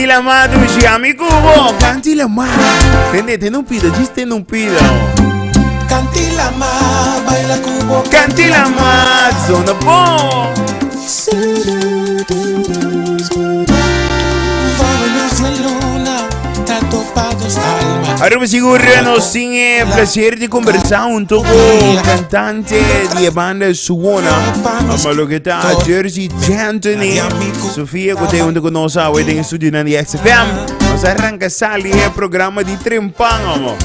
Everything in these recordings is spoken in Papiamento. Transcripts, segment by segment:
Cantila ma dushi ami cubo. Cantila ma. Tende, tende un pida, just tende un pida. Cantila ma, baila cubo. Cantila ma, zona bon. Vámonos la luna, tanto pa dos almas. Aruba sigur nos tin e placer di conversa hunto cu cantante di e banda Suona, ama lo que ta Jersey Anthony. Sofia cu te hunto cu nos awe den studio nan di XFM. Nos arranca sali e programa di Trempan, amo.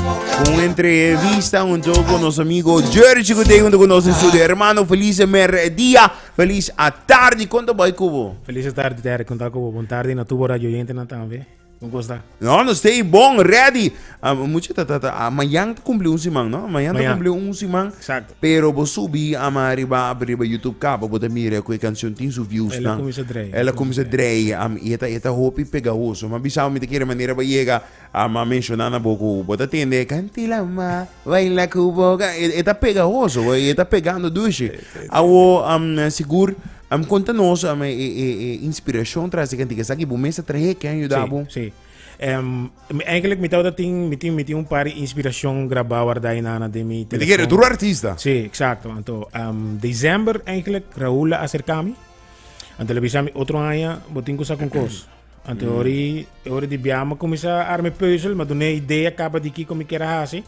Cu un entrevista hunto cu nos amigo Jersey cu te hunto cu nos en studio. Hermano, feliz merdia. Feliz a tardi, con ta bai cu bo? Feliz tardi, Terry. Con ta cu bo? Bon tardi na tur radio oyente nan tambe. Con cos ta? No, nos ta bon, ready. Ah, mucha ta, ta, ta, ah, mañan ta cumpli un siman, no? Mañan ta Mañan. cumpli un siman. Exacto. Pero bo subi ama riba, riba YouTube caba, bo ta mira cu e cancion tin su views El a nan. cuminsa drei. El a cuminsa drei, am, y e ta, e ta hopi pegahoso. Ma bisa mi ta kere manera bo yega, ama menciona na bo cu bo ta tende, Cantila ma. Baila ku boka. E, e ta pegahoso, güey. E ta pegando dushi. Awo, um, sigur, um, konta nos um, e, e, e inspiracion tras di kantika. Esaki bo mes a trahe, ken a yuda bo? Sí, sí. Em, mi- eigenlijk mi tawata tin, mi tin, mi tin un par di inspiracion grabá wardá inana den mi Mi ta kere telefon. tur artista. Sí, exacto. Anto, um, december eigenlijk Raúl a acerca mi. Anto le bisa mi otro aña bo tin ku sa con cos. Anto ori, ori di bia mi cuminsa arma e puzzel, mi a duna e idea caba di kico mi kier a haci.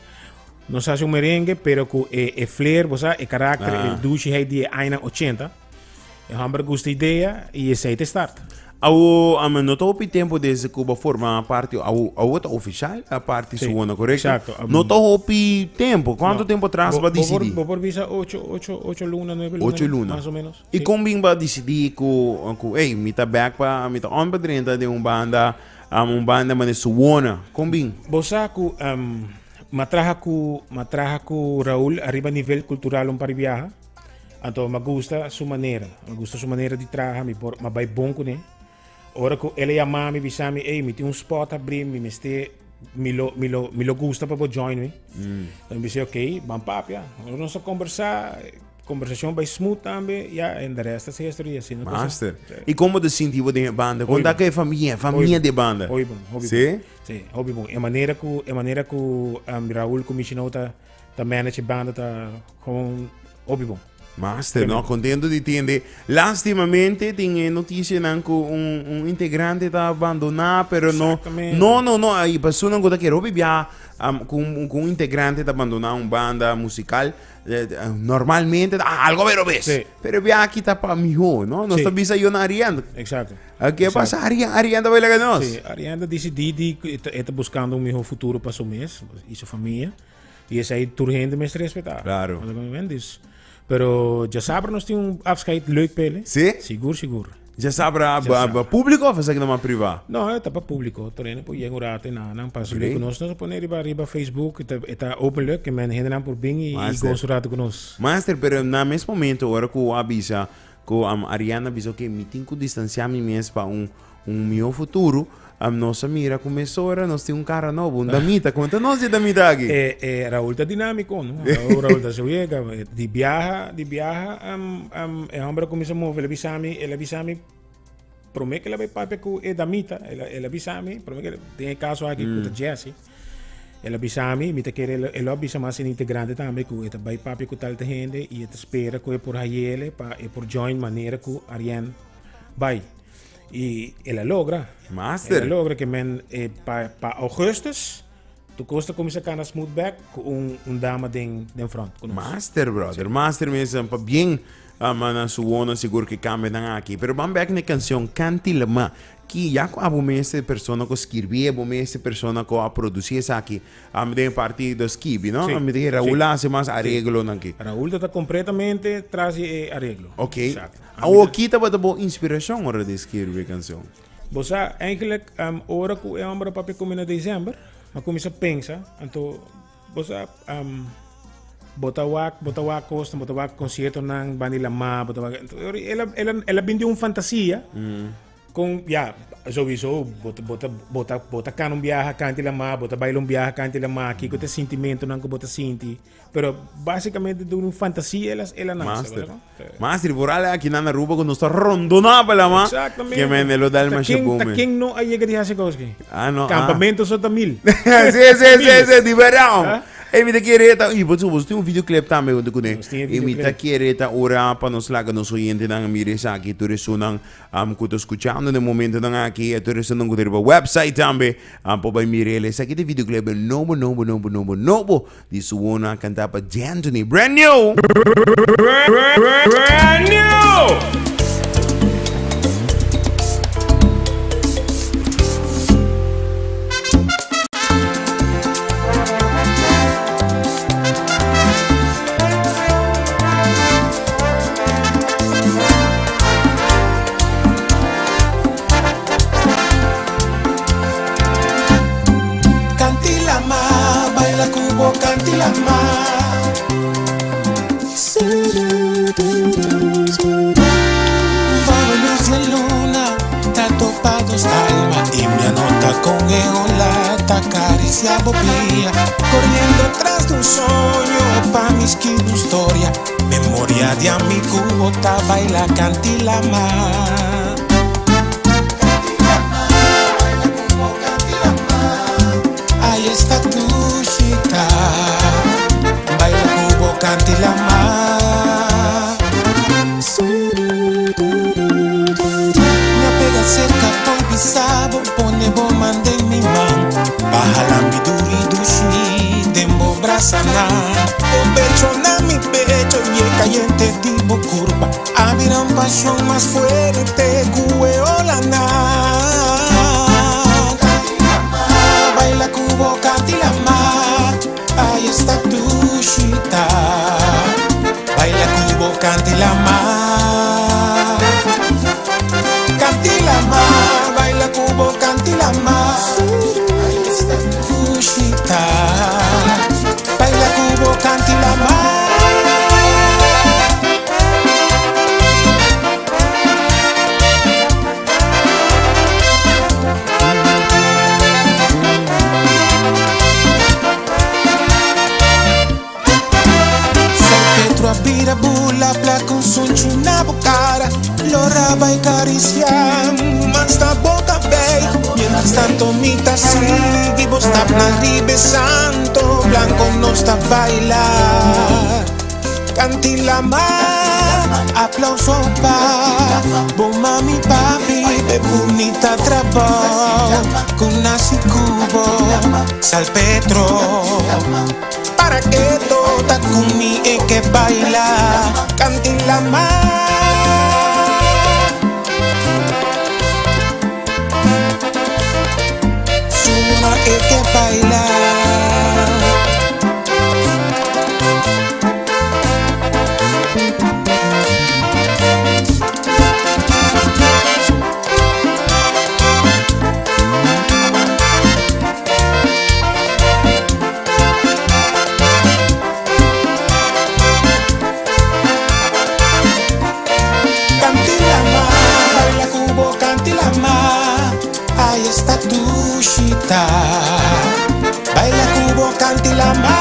Nos haci un merengue, pero cu e, e flair, bo sa, e karakter, Ah. e dushi di e añanan 80. E homber gusta idea y esey ta e start. Awo, ama, no ta hopi tempo desde cu bo forma parti, awo, awo ta oficial a parti Sí, su wona, correcto? exacto. No ta hopi tempo. Cuanto No. tempo atrás Bo, ba bo por, decidi? bo por bisa ocho, ocho, ocho luna, nueve luna. Ocho luna. Más o menos. I kon bin bo a disidí ku ku ey mi ta bèk pa mi ta on pa drenta den un banda un banda manera Suwona? Kon bin? Bo sa ku m'a traha ku m'a traha ku Raul ariba nivel kultural un par di biaha, anto m'a gusta su manera, m'a gusta su manera di traha, mi por m'a bai bon kuné. Ora ku el a yama mi bisa mi ey mi tin un spot abrí mi mester mi lo mi lo mi lo gusta pa bo join mi. Mi bisa ok ban papia. Ora nos a kombersá. Conversacion bay smooth tambe, ya, en de rest is history, asina cosa. Master. Y como te sinti bo den e banda? Conta que familia, familia de banda. Hoy bon, hopi Sí? bon. Sí, hopi bon. E manera cu, e manera cu um, Raúl cu Michino ta, ta manage e banda ta gewoon hopi bon. Master, no, contento di tende. Lastimamente tin e noticianan cu un, un integrante ta abandona, pero no, Exactamente. no, no, no, ay, personan cu ta kere hopi bia, um, cu un, cu un integrante ta abandona un banda musical. Normalmente ta algo pero ves. Sí. Pero bia aki ta pa miho, no? Nos Sí. ta bisa yo na Arián. Exacto. A ke pasa Arián? Arián ta baila nos. Sí, Arián ta decidí di e ta, e ta buscando un mihor futuro pa su mes y su familia. Y esei tur hende mester respetá. Claro. Anda con mi Dus, pero djasabra nos tin un afscheid leuk pele. Sí? Sigur, sigur. Djasabra ba, ba público of esaki nomás privá? No, e ta pa público. Torene por yega un rato y na nan pasa Great. leuk cu nos. Nos a pone riba riba Facebook, e ta e ta openlijk que men hendenan por bin y, y Master. goza un rato cu nos. Master, pero na mes momento ora cu a bisa cu um, Ariana bisa ok, mi tin cu distancia mi mes pa un un mihor futuro, um, nos a mira cu mesora nos tin un cara nobo, un damita. Conta nos di damita aki. E, e Raúl ta dinámico, no? Raúl, Raúl ta su yega. Di biaha, di biaha, um, um, e hombre a cuminsa move, el a bisa mi, el a bisa mi, prome que el a bay papia cu e damita, el a, el a bisa mi, prome que, den e caso aki cu ta Jesse, el a bisa mi, mi ta kere, el, el a bisa mas en integrante tambe cu e ta bay papia cu tal hende y e ta spera cu e por hayele pa e por join manera cu Ariane bay. Y el a logra. Master. El a logra que men eh, pa, pa augustus tu costa comienza cana smooth back cu un, un dama den, den front. Con nos. Master, brother. Master mes pa bien ah, mana su wona sigur que cambia dan aki. Pero van back na canción Canti Lama. Ki ya cu abo mes e persona cu skirbi, abo mes e persona cu a produci esaki. Am den parti do skibi, no? Sí, Am dije Raúl sí. hace mas arreglo nan ki. Raúl ta completamente tras di e arreglo. Ok. Exacto. Awo ki tabata bo inspiracion ora di skirbi e cancion? Bo sa, eigenlijk, um, ora cu e homber a papia cu mi na december, mi a cuminsa pensa, anto, bo sa, um, bo ta wak, bo ta wak cosnan, bo ta wak conciertonan, banda di lamá, bo ta wak, anto, el a, el a, el a bini un fantasia. Kon, ya, sowieso, bo ta, bo ta, bo ta, bo ta kana un biaha kanti lamá, bo ta baila un biaha kanti lamá, kiko ta e sintimentonan ku bo ta sinti. Pero básicamente dun un fantasia el a, el a nase, Master. ¿verdad? Master, vooral aki na Aruba ku nos ta rondoná pa lamá. Exactamente. Ke men lo dal Ta masha ken, bon, ta men. ken no a yega di hasi kos aki? Ah, no, ah. Kampamento so ta mil. Sí, sí, sí, sí, di verdad. Ah. Ey, mi ta kere ta, y bo bo tin un videoclip tambe hunto kuné. Nos tin e Y mi ta videoclip. kere ta ora pa nos laga nos oyentenan mira esaki, tur esunnan am ku ta skuchando den momentonan aki, e tur esunnan ku ta riba website tambe, am por bai mira el. Esaki ta e videoclip nobo, nobo, nobo, nobo, nobo di Suwona kantá pa Jantony. Brand new! Brand new! Cantilama, baila cubo, cantilama. Bajo luz de luna, ta topa dos alma y mi anota con eola, ta caricia bopia, corriendo tras de un sueño, pa mi historia, memoria de mi cubo, ta baila cantilama. Ahí está tu chita, baila cubo, cantilama. Me pega cerca, estoy pisado, pone bo man den mi man. Baja la mi duri dushi, den bo brasa na. Bo pecho na mi pecho, y e caliente di bo curva. A bira un pasión mas fuerte, cue olana. Baila cubo, cantilama, ahí está tu chita. Baila cubo, cantilama. Cantilama, baila cubo, cantilama. Ahí está tu chita. Baila cubo, cantilama. San Pedro a bira bula bla con sunchi na bo cara Lora bai caricia mas ta bota bay Mientras tanto mi ta sigui bo stap na ribe santo Blanco nos ta baila Cantilama aplauso pa bo mami papi Pe bunita trabao cu naci cubo Sal Petro Para que tota cu mi e ke baila Cantilama. Suma e ke baila. Cantilama, baila cubo, cantilama, ahí está tu chita. Baila cubo, cantilama.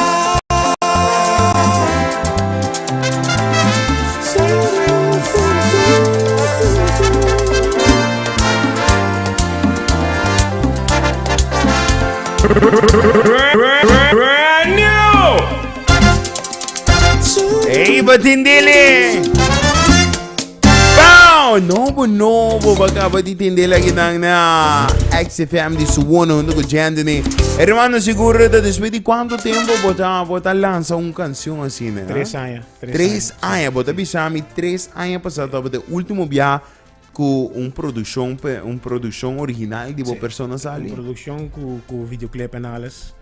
Brand new! Ey, batindele! Pow! Nobo, nobo, baka di tendele aki nan na XFM di Suwono hunto ku Jandany. Hermano, seguro ta después di cuánto tiempo bota bota lanza un canción así, ne? Tres años. Tres años, bota bisami tres años pasado tabata último viaje Ku un produkshon pe un produkshon original di bo persona sali. Un produkshon ku ku videoclip en alles.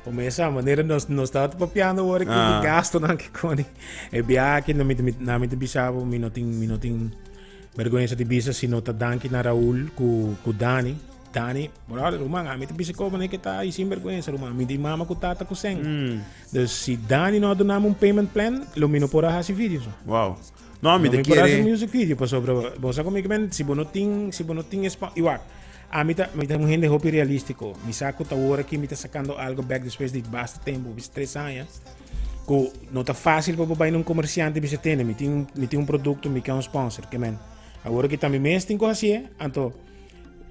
Om esa manera nos nos tabata papiando ora ku ah. gastonan ke koni. E biaha aki na mi na mi te bisa bo mi no tin mi no tin vergüenza di bisa sino ta danki na Raúl ku ku Dani. Dani, brother, ruman, a mi te bisa ko manera ke ta y sin vergüenza, ruman. Mi di mama ku tata ku sen. Mm. Dus si Dani no a donami un payment plan, lo mi no por a hasi videos. Wow. No, mi No ta mi por hasi kere. music video pasobra bo sa con mi men si bo no tin si bo no tin espa iwak ami ta mi ta un hende hopi realistico mi sa cu ta ora ki mi ta sacando algo bek despues di basta tempo bis tres aña cu no ta facil pa bo bay na un comerciante bisa tene mi tin mi tin un producto mi ke un sponsor ke men awor ki ta mi mes tin cu hacié anto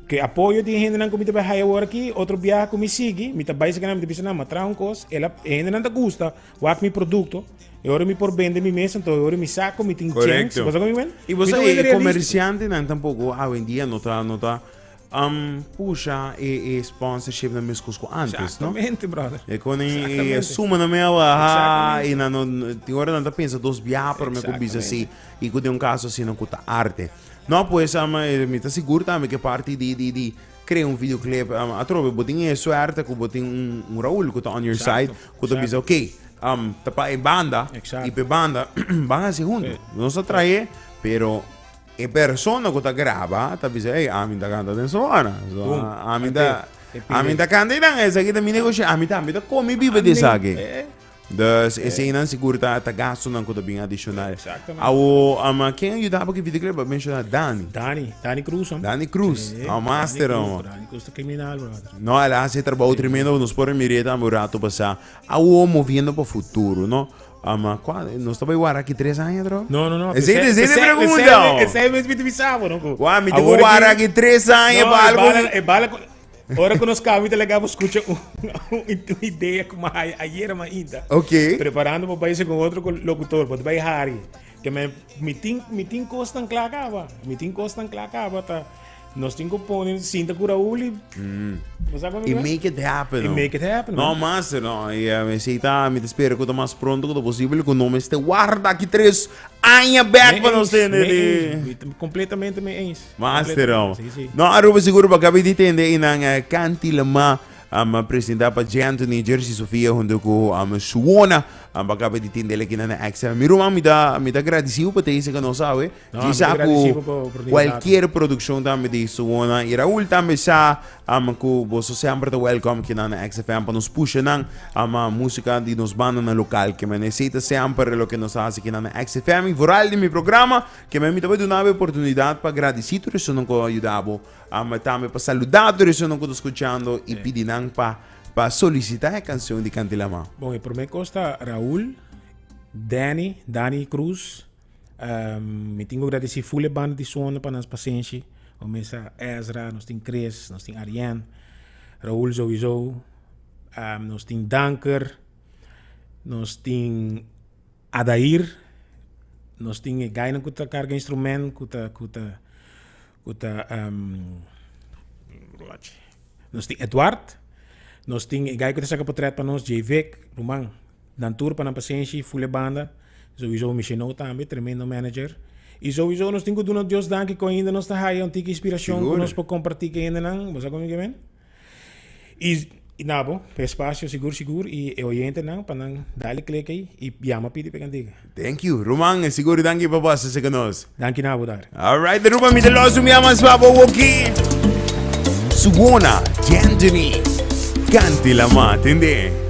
Ke apoyo di e hendenan ku mi ta bai haya awor aki, otro biaha ku mi sigui, mi ta bai saka nan, mi ta bisa nan, mi a traha un kos, el a, e hendenan ta gusta wak mi produkto, e ora mi por bende mi mes, anto e ora mi sa ku mi tin chèns, Korekto. bo sa ku mi men? I bo Mi sa ta un hende e realístiko. komersiantenan tampoko awendia no ta no ta pusha e e sponsorship nan meskos ku antes, no? Exactamente, brother. E kon e Exactamente. suma nan mei a baha Exactamente. i nan no tin ora nan ta pensa dos biaha promé ku bisa si Exactamente. i ku den un kaso asina ku ta arte. No pues ama mi ta sigur tambe ke parti di di di crea un videoclip um, atrobe bo tin e suerte ku bo tin un, un Raul ku ta on your side ku ta bisa ok um, ta pa e banda Exacto. y pe banda van hasi hunto nos ta trae pero e persona ku ta graba ta bisa hey ami ta canta den Solana so, Boom. ami ta E pide. ami ta canta y dan esaki ta mi negoshi ami tambe ta come y biba di esaki Eh, Dus eseinan sigur ta ta gastonan ku ta bin adishonal. Exactamente. Awo, ama ken a yuda bo ku videoclip? Bo a menshoná Dani. Dani, Dani Cruz. Hom. Dani Cruz. Sí, Oh, master, Dani Cruz, hom. Dani Cruz ta criminal, brother. No, el a hasi trabou tremendo, nos por a mir'é tambe un rato pasá. Awo, moviendo pa futuro, no? Ama, kua, nos ta bai wara aki tres aña, tro? No, no, no. Esei, esei ta pregunta, hom. Esei mes mi ta bisa bo, no? Ku Kua, mi tin ku awor wara aki tres aña No, pa e algo. bala, e bala ku- Ora ku nos kaba mi ta laga bo skucha un un idea ku mi a haya ayera mainta. Ok. Preparando pa bai segun otro locutor, pa bai hari. Ke me mi tin mi tin kosnan kla kaba. Mi tin kosnan kla kaba ta nos tin ku pone sinta ku Raul i Bo sa kon I make it happen. I make it happen. No, master, no. I esei ta mi ta spera ku ta mas pronto ku ta posibel ku no mester warda aki tres aña bek pa nos tende di. Completamente mee eens. Master, Completamente, sí, sí. No, Aruba seguro pa kabi di tende y nan eh, Canti Lama um, presenta pa Anthony Jersey Sofia junto cu um, Suona um, pa kabi di tende leki na XM. Mi ruman mi ta mi ta agradecido pa te ise que nos sabe. No, Di mi ta sa agradecido cu pa oportunidad. cualquier producción tambe di Suona y Raúl tambe sa um, cu boso sempre ta welcome ki na XFM pa nos pusha nan um, música di nos banda na local que me necesita sempre lo que nos hace ki na XFM y vooral di mi programa Ke men mi ta bai duna bo e oportunidat pa gradisí tur esunnan ku a yuda bo, ama tambe pa saludá tur esunnan ku ta skuchando i pidi nan pa pa solisitá e kanshon di Kanti Lama. Bon, e promé kos ta Raul, Danny, Dani Cruz, mi tin ku gradisí ful e banda di Suono pa nan pasenshi, bo mesa Ezra, nos tin Chris, nos tin Ariane, Raul souiso, nos tin Danker, nos tin. Adair, nos tin e gainan ku ta karga instrument, ku ta ku ta ku ta nos tin Eduard, nos tin e gai ku ta saka potret pa nos, Jayvick, ruman, nan tur pa nan pasenshi, ful e banda, souiso Micheno tambe, tremendo manager. I souiso nos tin ku duna Dios danki ku ainda nos ta haya un tiki inspirashon ku nos por kompartí ku e hendenan, bo sa kon mi ke men? Y na bo, e espacio sigur sigur y e oyentenan pa nan dale click ey y yama pidi pa e cantica. Thank you, Ruman, sigur danki pa pasa esaki nos. Danki na bo dar. Alright, Ruman, mi ta los mi ama spa bo woki. Suona, Anthony, Canti la ma, tende.